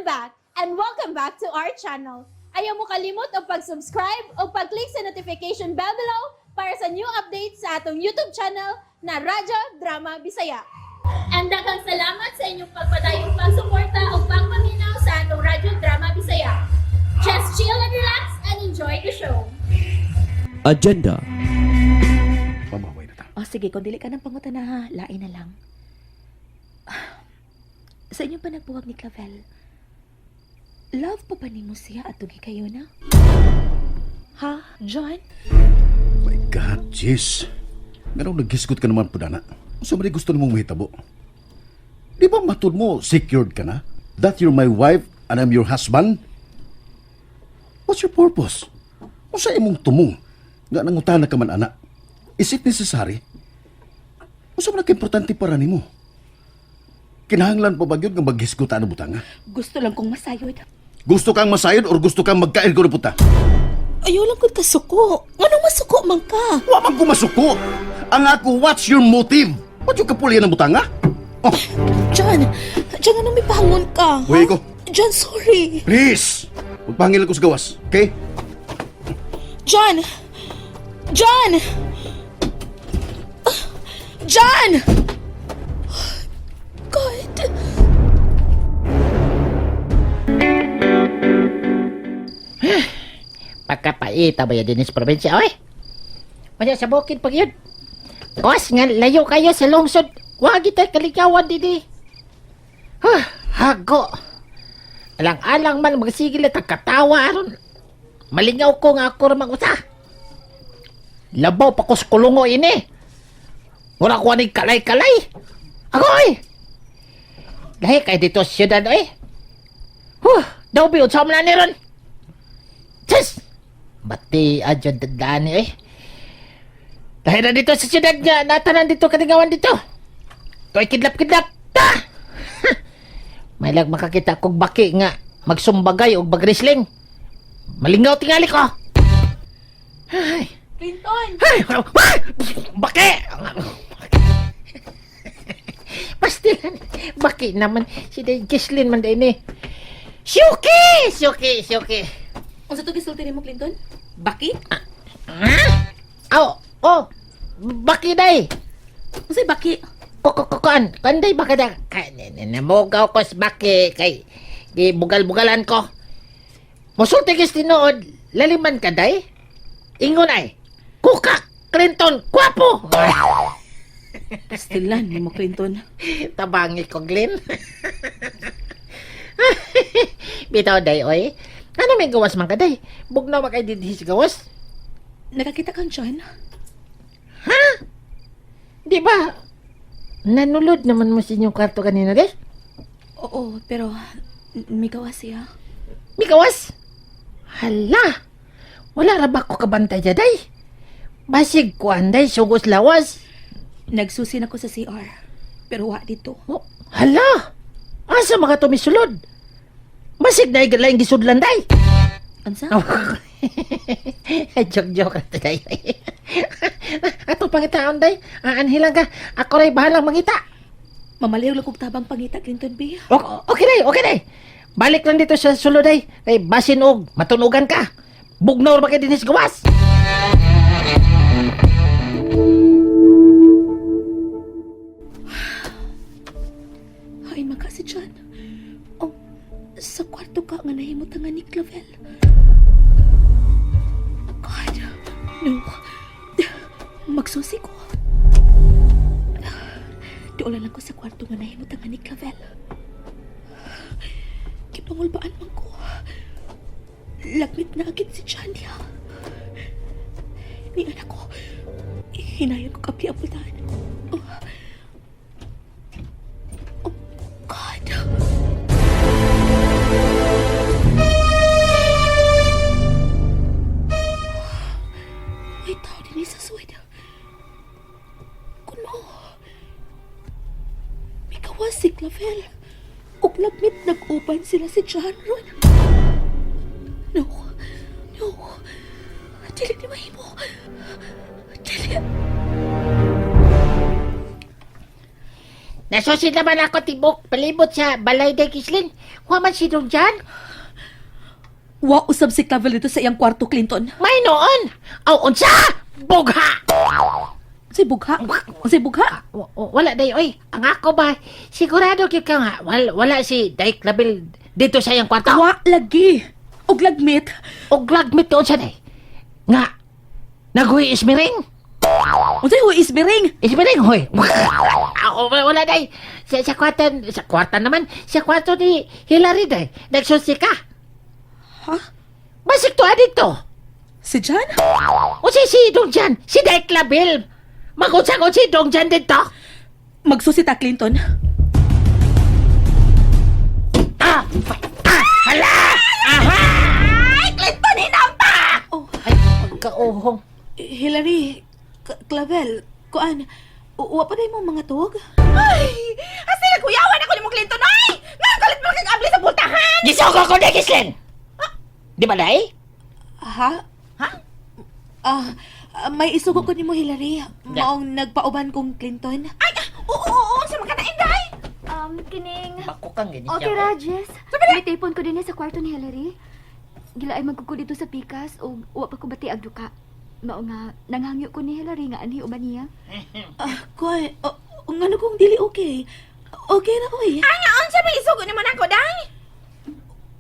I'm back and welcome back to our channel. Ayaw mo kalimot og pag-subscribe o pag-click sa notification bell below para sa new updates sa atong YouTube channel na Radyo Drama Bisaya. And daghang salamat sa inyong pagpadayong pagsuporta o pagpaminaw sa atong Radyo Drama Bisaya. Just chill and relax and enjoy the show. Agenda. Pamaway na ta. O sige, kung dili ka ng pangutana ha, lain na lang. Ah, sa inyong panagbuwag ni Clavel, love pa ba nimo siya at tugi kayo na? Ha, John? My God, Jess. Nganong naghisgot ka naman po na. Unsa man gusto nimong mahitabo? Di ba matud mo, secured ka na? That you're my wife and I'm your husband? What's your purpose? Unsa imong tumong? Nga nangutana ka man, ana. Is it necessary? Unsa man importante para nimo? Kinahanglan pa ba gyud nga maghisgot ana butanga? Gusto lang kong masayod. Gusto kang masayod or gusto kang magkain ko puta? Ayaw lang kong kasuko. Nganong masuko man ka? Wa man ko masuko. Ang ako, what's your motive? What yung kapulyan ng butanga? Oh, John, John, anong may bangon ka? Ha? Buhi ko. John, sorry. Please! Magpangil ko sa gawas, okay? John! John! John! God! Pagkapaita ba yan din sa probinsya, oy? Wala sa bukid pag yun. Kos nga, layo kayo sa lungsod. Wag kita kaligawan dini. Huh, hago. Alang-alang man magsigil at katawa aron. Malingaw ko nga ako ramang usa. Labaw pa ko sa kulungo ini. Wala ko aning kalay-kalay. Agoy! Lahi kay dito sa siyudad, oy. Huh, daw bi unsa man na ni ron. Sis! Bati adyo dadani eh. Dahil na dito sa siyudad nga, natanan dito kalingawan dito. Toy kidlap-kidlap. Ta! May lag makakita kog baki nga magsumbagay og bagrisling. Malingaw tingali ko. Ay. Clinton! Ay! Ay! Baki! Pastilan. Baki naman. Si Day Gislin man din eh. Syuki! Syuki! Syuki! Unsa to gisulti nimo, Clinton? Baki? Ha? Aw, oh, baki day. Unsay baki? Kukukuan, kanday baka da. Kay namugaw ko sa baki kay di bugal-bugalan ko. Musulti kis tinuod, laliman ka day. Ingon ay. Kuka Clinton, kwapo. Pastilan nimo, Clinton. Tabangi ko, Glenn. Bitaw day oy. Ano may gawas man ka day? Bugnaw ba kay didhi sa gawas? Nakakita kang John? Di ba? Nanulod naman mo sa inyong kwarto kanina, day? Oo, pero may gawa siya. Mikawas? Hala! Wala ra ba ko kabantay day? Basig ko anday, sugos lawas. Nagsusi na ko sa CR. Pero wa dito. Oh, hala! Asa mga tumisulod? Basig na igalaing gisudlan day. Unsa? Oh. Joke-joke na day. Ato pangitaon day. Aanhi lang ka. Ako ray bahalang mangita. Mamaliw lang kog tabang pangita, Clinton B. Okay day, okay day. Balik lang dito sa sulod day. Kay basin og matunugan ka. Bugnaw ra ba kay dinis gawas? Hain man ka si John. Oh, sa kwarto ka nga nahimutang nga ni Clavel. God, no. Magsusi ko. Doon lang ko sa kwarto nga nahimutang nga ni Clavel. Gipangulbaan man ko. Lagmit na agad si John niya. Ni anak ko, hinayon ko kapi ang pultahan. Oh. Oh, God. May tao din sa suwed. Kuno. May kawas si Clavel. Ug lagmit nag-uban sila si John Ron. No. No. Dili ni mahimo. Dili. Nasusi naman ako tibok palibot sa balay day Gislin. Wa man si Dong Jan. Wa usab si Clavel dito sa iyang kwarto, Clinton. May noon. Aw unsa? Bugha. Si bugha. Si bugha. Wala day oy. Ang ako ba sigurado gyud ka nga wala si Day Clavel dito sa iyang kwarto. Wa lagi. Og lagmit. Og lagmit doon siya day. Nga naghuy ismiring. Unsay huwi isbiring? Ismiring hoy. Ako wala day. Sa kwarto sa kwarto naman sa kwarto ni Hillary day. Nagsulsi ka. Ha? Basik to dito. Si Jan? O si Dong Jan, si Day Clavel. Magunsa ko si Dong Jan dito. Magsusi ta, Clinton. Ah! Ah! Hala! Aha! Ay, Clinton, hinampa! Oh, Ay, pagkauhong. Hillary, Clavel, kuan, wa pa mo mga tuog? Ay, asa nagkuyawan ako ni mo, Clinton, ay! Nga, kalit mo kang abli sa bultahan! Gisugo ko na, Gislin! Di ba, Day? Ha? Ha? Ah, may isugo ko nimo Hillary. Maong nagpauban kong Clinton. Ay, oo, oo, oo, sa mga kanain, day! Kining... Bako kang ganyan. Okay ra, Jess. May tapon ko din eh sa kwarto ni Hillary. Gila ay magkukul dito sa pikas o wa pa ko bati ag duka. Mao nga, nanghangyo ko ni Hillary nga anhi uban niya. Ah, kuan, oh, ngano kung dili okay? Okay ra oy. Ay, nga, unsa may isugo ni mo nako, day?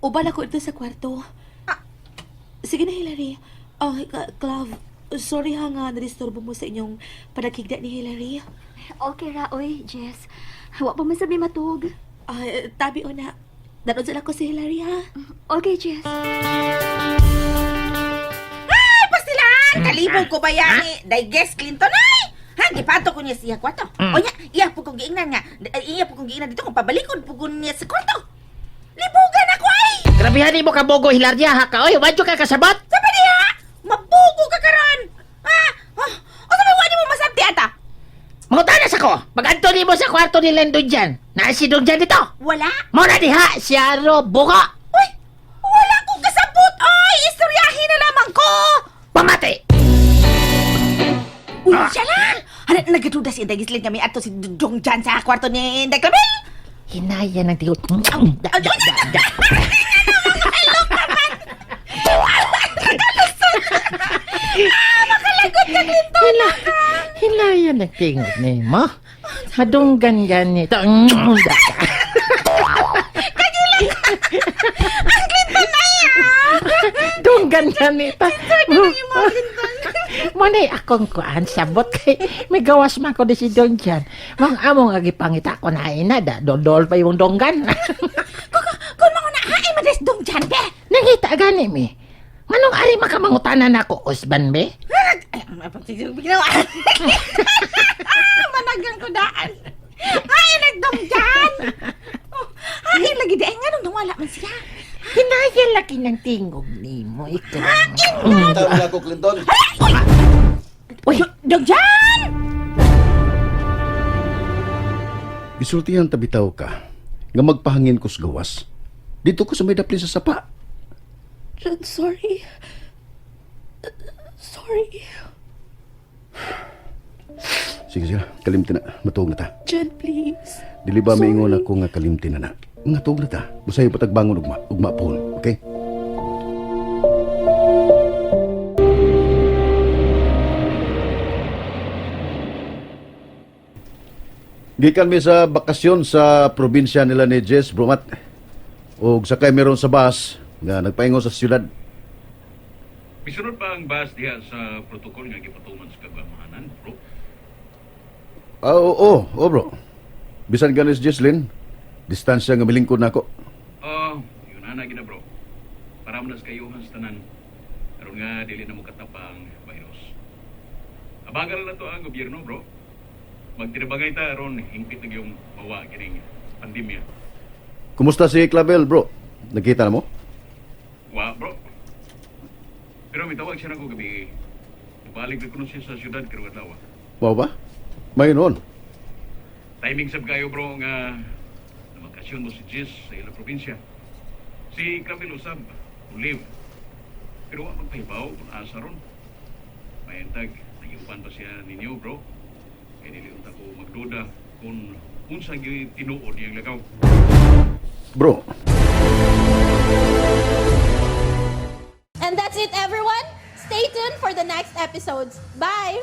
Uban ako dito sa kwarto. Ah. Sige na, Hillary. Ah, Clav, sorry ha nga nadisturbo mo sa inyong panagkigda ni Hillary. Okay ra, oy, Jess. Wa pa man sabi matug. Ah, tabi o na. Darod sa ko si Hillary ha. Okay, Jess. Ay, pastilan! Kalibog ko ba yan ni Day Guest Clinton, ay! Ha, gipato ko niya siya kwarto. Mm. O niya, iya po kong giingnan nga. Iya po kong giingnan dito kung pabalikon po ko niya sa kwarto. Libugan ako, ay! Grabehan mo ka bogo, Hilaria, ha ka? Oy, wadyo ka kasabot? Sabi niya, mabugo ka karon. Ha? Oh, o sabi, wala mo masabti ata? Mangutanas ako! Mag-anto mo sa kwarto ni Lendo dyan. Naa si Dong Jan dito. Wala. Muna diha, siya ro, bugo. Uy, wala kong kasabot, oy! Istoryahin na lamang ko! Pamati! Uy, siya lang! Ano, nagduda si Inday Gislin kami ato si Dong Jan sa kwarto ni Inday Clavel! Hinaya ng tigot. Da, da, da, da. Makalagot ka, Clinton! Hinaya ng tingot ni mo. Madunggan ganito. Da, da. Ang Clinton na iya! Dunggan ganito. Muna'y akong kuan sabot kay may gawas man ko di si Dong Jan. Mang among agi pangita ko na ina da dodol pa yung donggan. Kung mga na, haay mades Dong Jan, be! Nangita gani mi. Manong ari makamangutanan ako usban be? Ay, ginawa. Managang ko daan. Ay, nagdong Jan! Oh, ay, lagi di. Ay, nga nung nawala man siya. Hinaya laki ng tingog nimo ikaw. Tawag ako, Clinton. Uy, Dong Jan! Gisultihan tabitaw ka nga magpahangin ko sa gawas. Dito ko sa may dapli sa sapa. Jan, sorry. Sorry. Sige, sige. Kalimti na. Matuog na ta. Jan, please. Dili ba Sorry. maingon ako nga kalimti na na. Mga tuog na ta. Busay patagbangon ugma, ugma pohon, okay? Gikan mi sa bakasyon sa probinsya nila ni Jess Brumat. Og sakay meron sa bus nga nagpaingon sa syudad. Misunod pa ang bus diha sa protocol nga gipatuman sa kagamahanan, bro. Ah, oo, oo, oo, bro. Bisan ganis Jesslyn, distansya nga milingkod nako. Oh, yun ana gina bro. Para man sa kayuhan sa tanan. Aron nga dili na mo katapang virus. Abagal na to ang gobyerno, bro. Magtinabangay ta aron hingpit na gyung mawa kining pandemya. Kumusta si Clavel, bro? Nakita na mo? Wa, bro. Pero mitawag siya nako gabi. Balik na kuno siya sa syudad karong adlaw. Wow ba? May noon. Timing sab kayo bro nga namakasyon mo si Jess sa ilang probinsya. Si Clavel usab live. Pero wa magpahibaw kung asa ron. Mayantag, nagiuban pa siya ninyo bro. Kay dili unta ko magduda kung Unsa gyud tinuod niyang lagaw. Bro, And that's it, everyone. Stay tuned for the next episodes. Bye!